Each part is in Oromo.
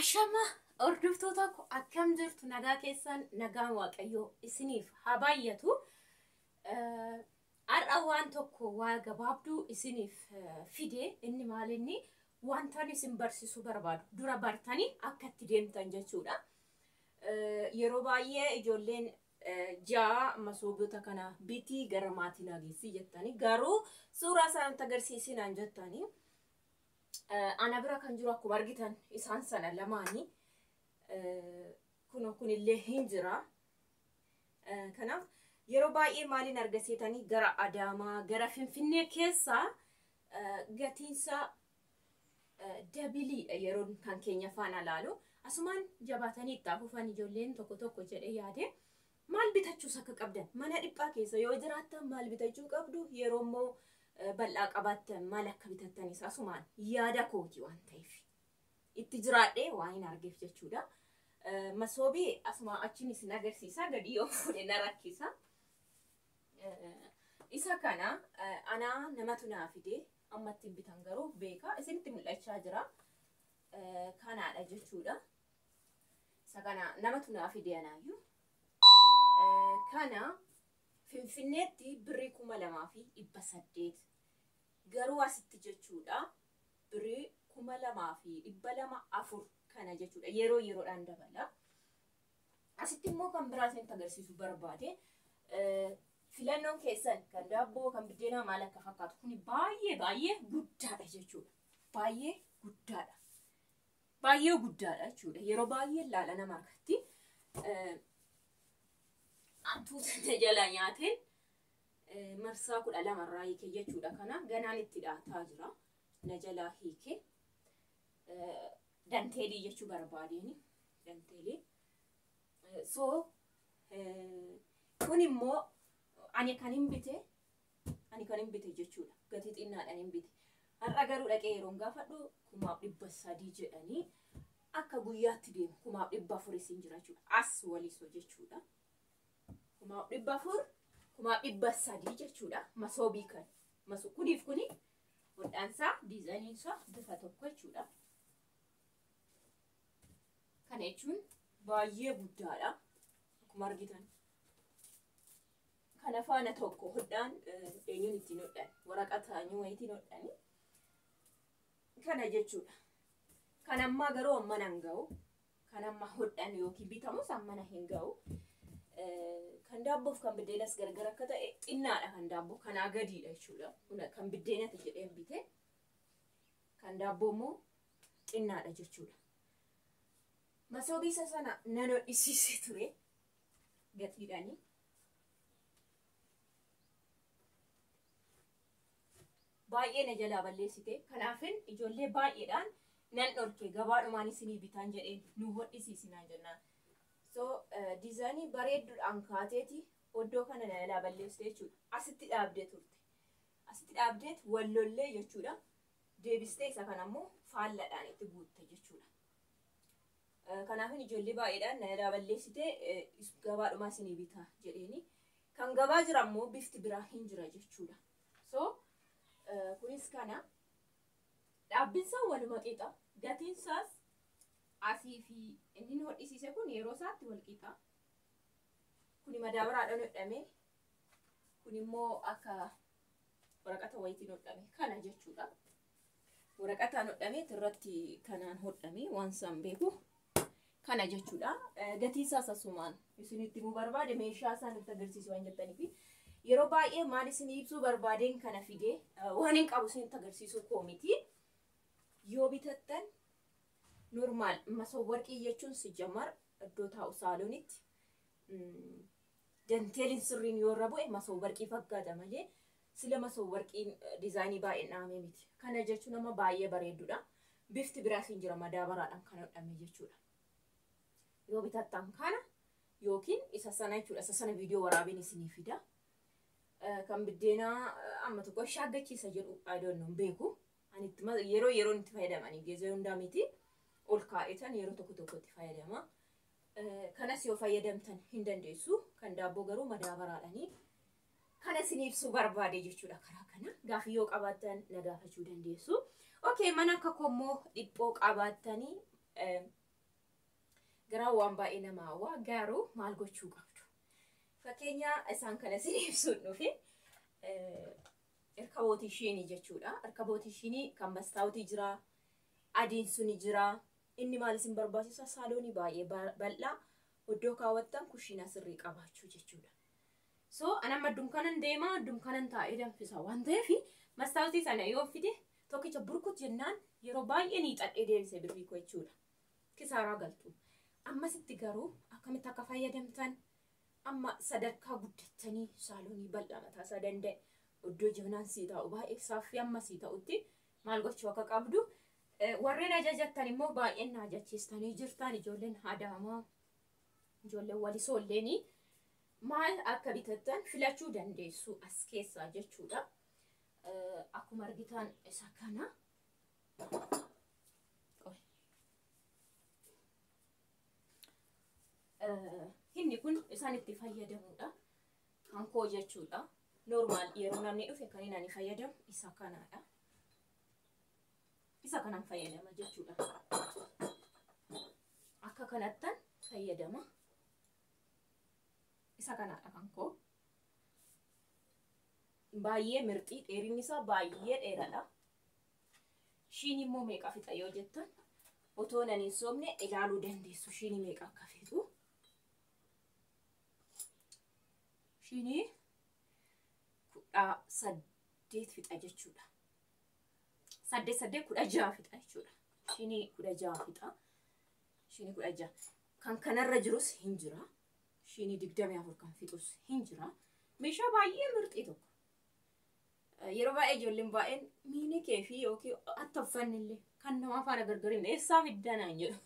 Ashama hordoftoota koo, akkam jirtu? Nagaa keessan? Nagaan Waaqayyoo isiniif haa baay'atu. Har'a waan tokko, waa gabaabduu isiniif fide. Inni maal? Inni wantaan isin barsiisuu barbaadu dura bartanii akka itti deemtan jechuudha. Yeroo baay'ee ijoolleen ja'a masoobota kana bitii gara maatii naa geessi jettanii, garuu suuraa isaanitti agarsiisinaan jettanii. Ana bira kan jiru akkuma argitan isaan sana lamaanii, kun kunillee hin jira. Kanaaf yeroo baay'ee maaliin argisiitanii gara Adaamaa, gara Finfinnee keessaa gatiinsaa double iidha yeroo kan keenya faana laalu. Asumaan jabaatanii itti afuufan ijoolleen tokko tokko jedhee yaade, maal bitachuus akka qabdan, mana dhiphaa keessa yoo jiraattan maal bitachuu qabdu, yeroo immoo bal'aa qabaattan maal akka bitattanis asumaan yaada kooti waan ta'eef itti jiraadhee waan hin argeef jechuudha. Masoobii asuma achiin isin agarsiisa, gadi yoo fuudhe na rakkisa. Isa kana anaa namatu naa fide, amma ittiin bitan garuu beeka, isinitti mul'achaa jira. Kanaadha jechuudha. Isa kana namatu naa fide anaayyuu. Kana Finfinneetti birrii 2800, garuu asitti jechuudha birrii 2200, 4 kana jechuudha, yeroo yeroodhaan dabala. Asitti immoo kan biraa isinitti agarsiisuu barbaade, filannoon keessan kan daabboo, kan biddeenaa maal akka fakkaatu. Kuni baay'ee baay'ee guddaadha jechuudha. Baay'ee guddaadha. Baay'ee guddaadha jechuudha. Yeroo baay'ee ilaala nama harkatti. Hantuuta jala nyaateen marsaa 12 irraa hiike jechuudha. Kana ganaan itti dhaataa jira. Na jalaa hiike. Danteelii jechuu barbaadeeni. Danteelii. So kun immoo ani kan hin bite jechuudha. Gatii xinnaadhaan hin bite. Har'a garuu dhaqee yeroon gaafadhu 1300 jedhanii, akka guyyaatti deemu 1400 hin jira jechuudha. As Walisoo jechuudha. 1400, 1300 jechuudha. Masoobii kan. Kuniif kuni hodhaansaa, diizaayiniinsaa bifa tokko jechuudha. Kana jechuun baay'ee guddaadha. Akkuma argitan. Kana faana tokko hodhaan eenyuun ittiin hodhan, waraqata eenyuun wayiitiin hodhani. Kana jechuudha. Kan ammaa garuu amma hin ga'u. Kan amma hodhan yookiin bitamus amma hin ga'u. Kan daabboof kan biddeenas gargar akka ta'e, xinnaadha kan daabboo kanaa gadiidha jechuudha. Kan biddeenati jedheen bite. Kan daabboo immoo xinnaadha jechuudha. Masoobii isa sana nan hodhisiisee ture gatiidhaani. Baay'ee na jalaa balleessite. Kanaafin ijoollee baay'eedhaan nan dhorke, gabaadhumaan isinii bitaan jedheen, nu hodhisiisinaan jennaan. So diizaayinii bareedduudhaan kaateeti oddoo kana na jalaa balleessite jechuudha. Asitti dhaabdee turte. Asitti dhaabdeet wallollee jechuudha. Deebistee isa kana immoo faalladhaan itti guutte jechuudha. Kanaafin ijoollee baay'eedhaan na jalaa balleessite, gabaadhumaa isinii bitaa jedheeni. Kan gabaa jira immoo bifti biraa hin jira jechuudha. So kunis kana. Dhaabbinsaa waluma qixa. Gatiinsaas asii fi inni hodhisiise kun yeroo isaatti wal qixa. Kuni madaabaraadhaan hodhame. Kun immoo akka waraqata wayiitiin hodhame kana jechuudha. Waraqataan hodhame irratti kanaan hodhame, waan isaan beeku kana jechuudha. Gatii isaas asumaan isinitti himuu barbaade, meeshaa isaan itti agarsiisu waan jettaniif. Yeroo baay'ee maal isin ibsuu barbaadeen kana fide, waan hin qabu isinitti agarsiisuu koo miti. Yoo bitattan normal masoo warqii jechuun si jamar iddoo taa'u saaloonitti danteeliin sirriin yoo irra bu'e masoo warqii fakkaata malee sila masoo warqiin diizaayinii baay'een dhahamee miti. Kana jechuun amma baay'ee bareedduudha. Bifti biraas hin jira, madaabaraadhaan kan hodhame jechuudha. Yoo bitattan kana yookiin isa sana jechuudha. Isa sana viidiyoo waraabeen isinii fida. Kan biddeenaa amma tokko shaaggachiisa jedhu, I don't know, beeku. Ani yeroo yeroon itti fayyadamanii geezee hundaa miti. Ol kaa'etan yeroo tokko tokko itti fayyadama. Kanas yoo fayyadamtan hin dandeessu. Kan daabboo garuu madaabaraadhaanii. Kana isin ibsuu barbaade jechuudha karaa kana. Gaafii yoo qabaattan na gaafachuu dandeessu. Okay, mana akka kommoo dhiphoo qabaattanii Garaan waan baay'ee nama hawwa, garuu maal gochuu qabdu? Fakkeenya isaan kana isin ibsuun dhufe irkabootii ishiinii jechuudha. Irkabootii ishiinii kan mastaawutii jira, adiin suni jira. Inni maal isin barbaachisa? Saaloonii baay'ee bal'aa iddoo kaawwattan kushiinaa sirrii qabaachuu jechuudha. So anamma dunkanan deema, dunkanan taa'ee danfisa waan ta'eef mastaawutii sana yoo fide tokkicha burkut jennaan yeroo baay'ee ni xadhee deebisee birrii koo jechuudha. Kisaaraa galtu. Ammasitti garuu akkamitti akka fayyadamtan amma sadarkaa guddattanii saaloonii bal'aa mataa isaa danda'e iddoo jabanaan sii taa'u baay'ee saaffii amma sii ta'utti maal gochuu akka qabdu warreen ajajattan immoo baay'een na ajachiistanii jirtan, ijoolleen Adaamaa, ijoolleen Walisoolleen maal akka bitattan filachuu dandeessu as keessaa jechuudha. Akkuma argitan isa kana. Inni kun isaan itti fayyadamudha. Kan koo jechuudha. Normaal yeroo namni dhufe kan inni ani fayyadamu isa kanaadha. Isa kanan fayyadama jechuudha. Akka kanattan fayyadama. Isa kanaadha kan koo. Baay'ee mirxii, dheerinni isaa baay'ee dheeradha. Shiin immoo meeqa fixa yoo jettan otoo nan hin soomne ilaaluu dandeessu shiinii meeqa akka fixu. Shiinii 18 fixa jechuudha. 8 8 16 fixa jechuudha. Shiinii 16 fixa. Shiinii 16. Kan kanarra jirus hin jira. Shiinii 24 kan fixus hin jira. Meeshaa baay'ee mirxii tokko. Yeroo baay'ee ijoolleen baay'een miini kee fi yookiin atta uffanni illee kan nama faana gargar hin eessaa fiddaa naan jedhu.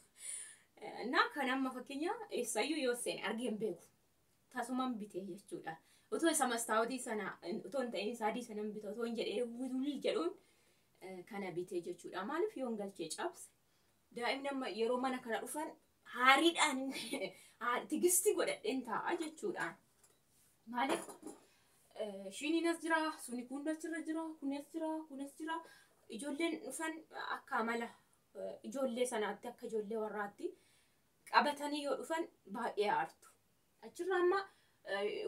Naa kan amma fakkeenya eessayyuu yoo seene argee hin beeku. Tasumaan bitee jechuudha. Otoo isa mastaawotii sana otoo hin ta'in isa adii sana bita otoo hin jedhee wulii jedhuun kana bitee jechuudha. Maaliif yoon galchee cabse daa'imni amma yeroo mana kana dhufan haariidhaan tigistii godhadheen taa'a jechuudha. Maaliif shiiniin as jira, suni kun achirra jira, kun as jira, kun as jira. Ijoolleen dhufan akka amala ijoollee sanaatti akka ijoollee warraatti qabatanii yoo dhufan baay'ee aartu. Achirra amma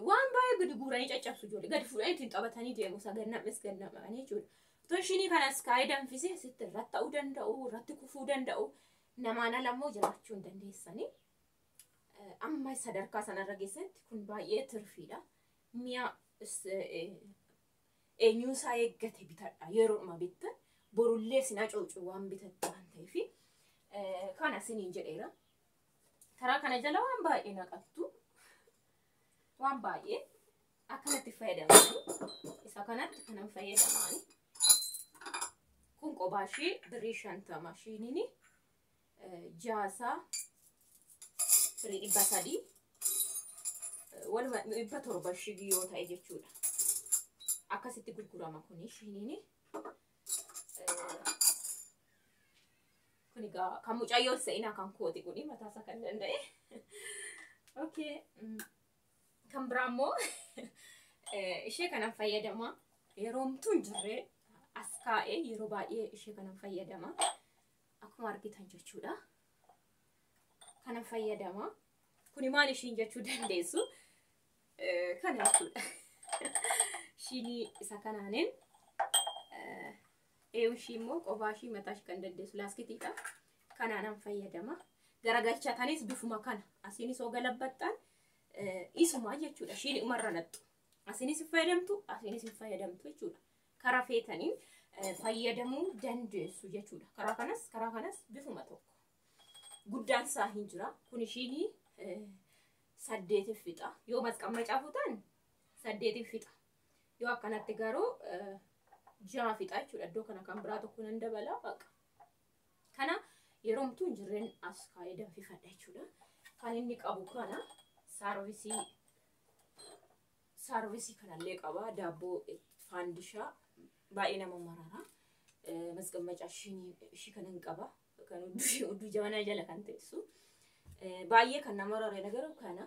waan baay'ee gadi guuranii caccabsu ijoollee gadi fuudhanii ittiin taphatanii deemu isa gannamnes gannamanii jechuudha. Otoo shinii kanas kaayee danfisee asitti irratti ta'uu danda'u, irratti kufuu danda'u, namaan ala immoo jiraachuu hin dandeessanii. Amma sadarkaa sanarra geessanitti kun baay'ee tirfiidha. Mi'a eenyuusaa eeggate bitadha. Yeroodhuma bittan borullee sin hacuucu waan bitatte waan ta'eef kana siniin jedheera. Karaa kana jala waan baay'ee naqattu. Waan baay'ee akkanatti fayyadamanii isa kanatti kanan fayyadamanii. Kun qophaa ishee birrii 50 shiiniin jaasaa birrii 300 waluma 700 shigii yoo ta'e jechuudha. Akkasitti gurgurama kuni shiiniin. Kun egaa kan mucayyoo seenaa kan kooti kuni mataasaa kan danda'e. Okay. Kan biraa immoo ishee kanan fayyadama. Yeroo homtuu hin jirre as kaa'ee yeroo baay'ee ishee kanan fayyadama. Akkuma argitan jechuudha. Kanan fayyadama. Kuni maal ishiin jechuu dandeessu? Kana jechuudha. Shiinii isa kanaaniin ishii immoo qophaa ishii mataa ishii kan dandeessu laaskitiidha. Kanaanan fayyadama. Garagalchatanis bifuma kana. Asiinis hoo galabbattan isuma jechuudha. Shiinii umarra nattu. Asiinis hin fayyadamtu, asiinis hin fayyadamtu jechuudha. Karaa feetaniin fayyadamuu dandeessu jechuudha. Karaa kanas, karaa kanas bifuma tokko. Guddaan isaa hin jira. Kun ishiinii 8 fixa. Yoo masqammacaa fuutan 8 fixa. Yoo akkanatti garuu 6 fixa jechuudha. Iddoo kana kan biraa tokko nan dabala baqa. Kana yeroo homtuu hin jirreen as kaa'ee danfifadha jechuudha. Kan inni qabu kana saarvisii kanallee qaba. Daabboo faandishaa baay'ee nama marara. Masqammacaa ishii kanan qaba. Kan hudduu jabanaa jala kan teessu. Baay'ee kan nama marare garuu kana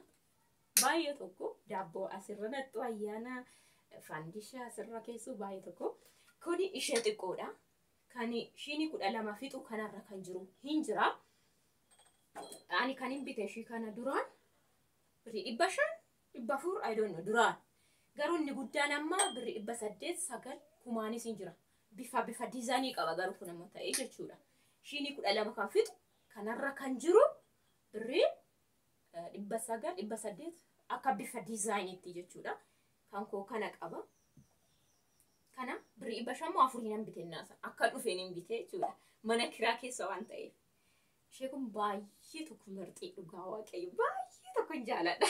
baay'ee tokko daabboo asirra nattu ayyaana faandishaa asirra keessu baay'ee tokko. Kuni ishee xiqqoodha. Kan shiinii 12 fixu kanarra kan jiru hin jira. Ani kan hin bite ishii kana duraan birrii 500 400 I don't know duraan. Garuu inni guddaan amma birrii 800 9 kumaanis hin jira. Bifa diizaayinii qaba garuu kun ammoo ta'ee jechuudha. Shiinii 12 kan fixu kanarra kan jiru birrii 900 800 akka bifa diizaayiniitti jechuudha. Kan koo kana qaba. Kana birrii 500 moo 4 nan bite naasa akka dhufeen hin bite jechuudha. Mana kiraa keessa waan ta'eef. Ishee kun baay'ee tokko mirxii dhugaa waaqayyo baay'ee tokko hin jaaladha.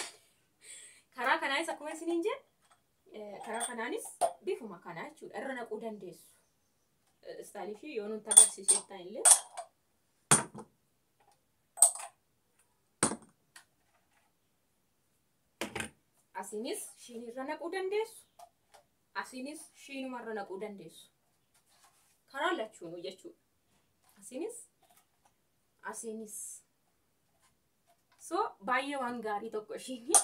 Karaa kanaanis akkuma isiniin jedhe karaa kanaanis bifuma kanaa jechuudha. Irra naquu dandeessu. Istaayilii fi yoo nuti agarsiisettan illee. Asiinis shiinii irra naquu dandeessu. Asiinis shiinuma irra naquu dandeessu. Karaa lachuunuu jechuudha. Asiinis asiinis. So baay'ee waan gaarii tokko ishiin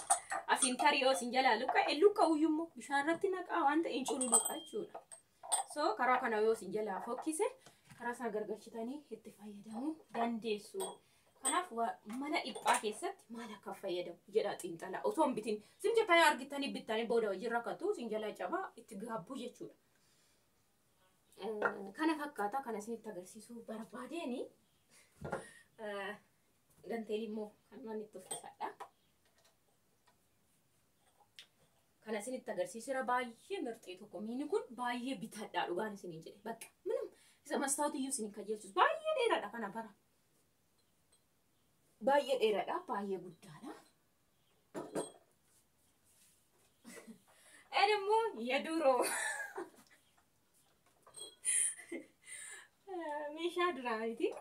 asiin tarii yoo isin jalaa luqqa'e luqqa'uyyummoo bishaan irratti naqaa waan ta'e hin cululuqa jechuudha. So karaa kana yoo isin jalaa fokkise karaa sana gargalchitanii itti fayyadamuu dandeessu. Kanaaf mana dhiphaa keessatti maal akka fayyadamu jedha xiinxalaa. Otoo hin bitin isin jettanii argitanii bittanii booda hojii rakkatu isin jalaa cabaa itti gaabbuu jechuudha. Kana fakkaata kana isinitti agarsiisuu barbaadeeni. Danteelii immoo kan manni itti uffisadha. Kana isinitti agarsiisera baay'ee mirxii tokko. Miini kun baay'ee bitadhaa dhugaan isiniin jedhe. Bakka minum isa mastaawutiyyuu isiniin kajeelchisu baay'ee dheeraadha kana bara. Baay'ee dheeraadha, baay'ee guddaadha. Inni immoo yaduroo meeshaa duraaniiti.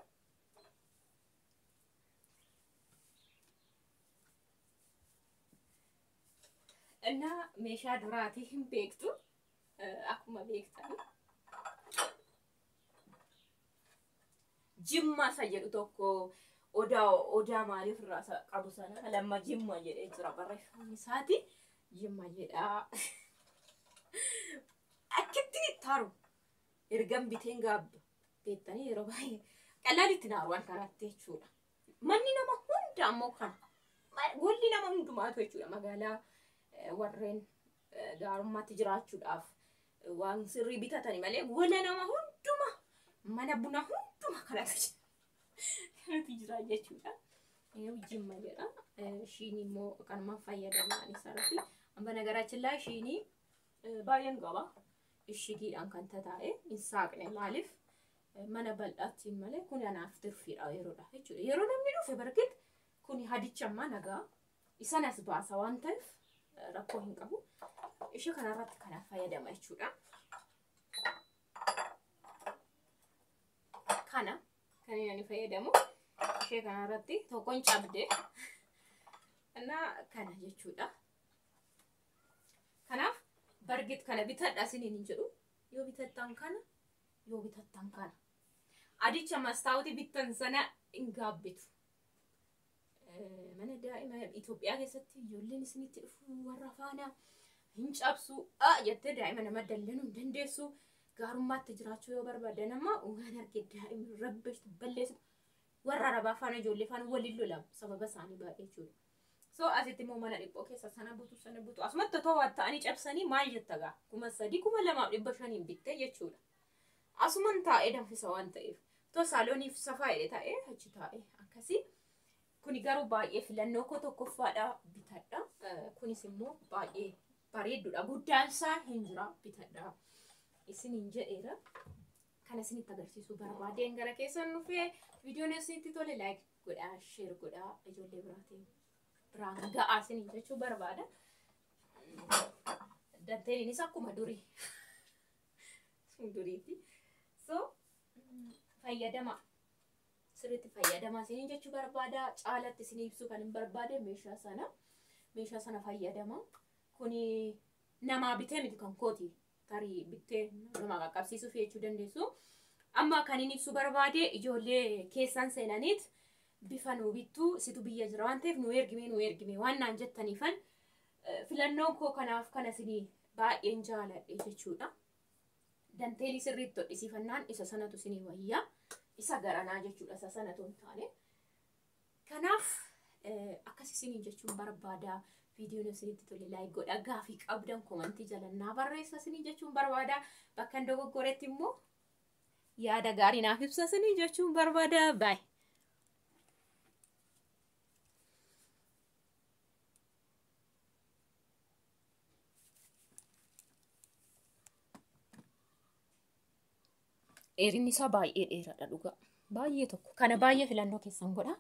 እና meeshaa duraatii hin beektu akkuma beektan jimma isa jedhu tokko odaa maaliif irraa qabu sana lamma jimma jedhee jira barreeffamni isaati jimma jedha. Akkitti taru ergan biteen gaabba beektanii yeroo baay'ee qalaalitti naaruwaan karaatti jechuudha. Manni nama hunda ammoo kana golli nama hundumaatu jechuudha magaalaa warreen gaarummaatti jiraachuudhaaf waan sirrii bitatani malee gola nama hunduma mana buna hunduma kanatu jira jechuudha. Jimma jedha. Shiinii immoo kanumaan fayyadamaa isarratti. Amma nagaraachin laa shiinii baay'een qaba. Ishigiidhaan kan tataa'e hin saaqne maaliif mana bal'aattiin malee kun anaaf tirfiidha yeroodha jechuudha. Yeroo namni dhufe bargit kun hadicha ammaa nagaa isan as baasa waan ta'eef rakkoo hin qabu. Ishee kanarratti kanaaf fayyadama jechuudha. Kana kan inni fayyadamu ishee kanarratti tokkoon cabde kana jechuudha. Kanaaf bargit kana bitadha isiniin hin jedhu. Yoo bitattan kana yoo bitattan kana. Adicha mastaawutii bittan sana hin gaabbitu. Mana daa'ima Itoophiyaa keessatti ijoolleen isinitti dhufu warra faana hin cabsu jettee daa'ima nama dallanuu hin dandeessu. Gaarummaatti jiraachuu yoo barbaadan amma waan arge daa'imni rabbeessu balleessu warra arabaa faana ijoollee faana waliin lolamu sababa isaanii baay'ee jechuudha. So asitti immoo mana dhiphoo keessa sana butu asumatti otoo waan ta'anii cabsanii maal jetta gaa 3,000 2,500 bittee jechuudha. Asuman taa'ee danfisa waan ta'eef otoo saalooniif safaa jedhee taa'ee achi taa'ee akkasii. Kuni garuu baay'ee filannoo koo tokkoffaadha bitadha. Kunis immoo baay'ee bareedduudha. Guddaan isaa hin jira bitadha. Isiniin jedheera. Kana isinitti agarsiisuu barbaadeen gara keessan dhufee viidiyoon isinitti tole laayik godhaa, sheer godhaa, ijoollee biraatiin biraan ga'aa isiniin jechuu barbaada. Danteeliinis akkuma durii. Sun duriiti. So fayyadama. Sirriitti fayyadamaa isiniin jechuu barbaada. Caalatti isinii ibsuu kan hin barbaade meeshaa sana fayyadama. Kuni namaa bitee miti kan kooti. Tarii bittee namaa qaqqabsiisuuf jechuu dandeessu. Amma kan inni ibsuu barbaade ijoollee keessan seenaniit bifa nuu bittuu situ biyya jira waan ta'eef nuu ergime waan naan jettaniifan filannoon koo kanaaf kana isinii baay'een jaaladhe jechuudha. Danteelii sirriitti hodhisiifannaan isa sanatu isinii wayyaa. Isa garanaa jechuudha isa sanatu hin taane. Kanaaf akkas isiniin jechuun barbaada. Viidiyoon isinitti tole like godha. Gaafii qabdan komantii jalannaa barreessa isiniin jechuun barbaada. Bakka hin dogoggoretti immoo yaada gaarii naaf ibsa isiniin jechuun barbaada. Baay. Dheerinni isaa baay'ee dheeraadha dhugaa. Baay'ee tokko. Kana baay'ee filannoo keessan godha.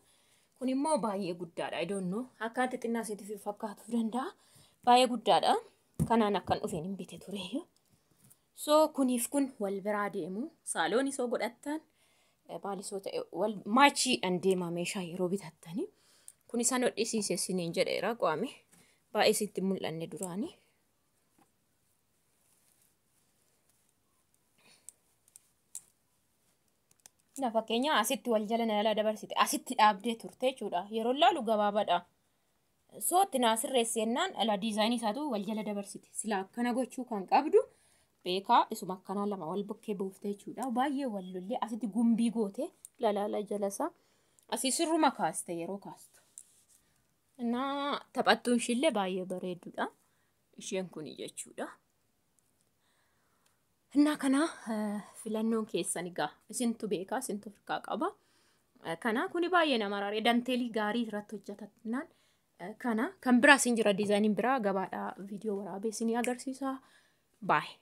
Kun immoo baay'ee guddaadha. I don't know. Akka xixinnaa isiitiif fakkaatuu danda'a. Baay'ee guddaadha. Kanaan akkan dhufeen hin bite tureyyuu. So kuniif kun wal biraa deemu. Saaloon isoo godhattan maalisoo ta'e wal maachiidhaan deema meeshaa yeroo bitattani. Kun isaan hodhisiise isiniin jedheera qo'ame. Baay'ee sitti mul'anne duraanii. Na fakkeenya asitti wal jala na yaalaa dabarsite asitti dhaabdee turte jechuudha. Yeroo laalu gabaabaadha. Sootti naa sirreessennaan ala diizaayinii isaatu wal jala dabarsite. Sila akkana gochuu kan qabdu beekaa isuma akkanaa lama wal bukkee buufte jechuudha. Baay'ee wal lollee asitti gumbii goote lalaala jalasaa. Asii sirruma kaaste yeroo kaastu. Innaa taphattuun ishiillee baay'ee bareedduudha. Isheen kuni jechuudha. Innaa kana filannoon keessan egaa isintu beekaa isintu firkaa qaba. Kana kuni baay'ee nama raree danteelii gaarii irratti hojjetatnaan kana kan biraa isin jira diizaayiniin biraa gabaadhaa viidiyoo waraabee isinii agarsiisa. Baay'ee.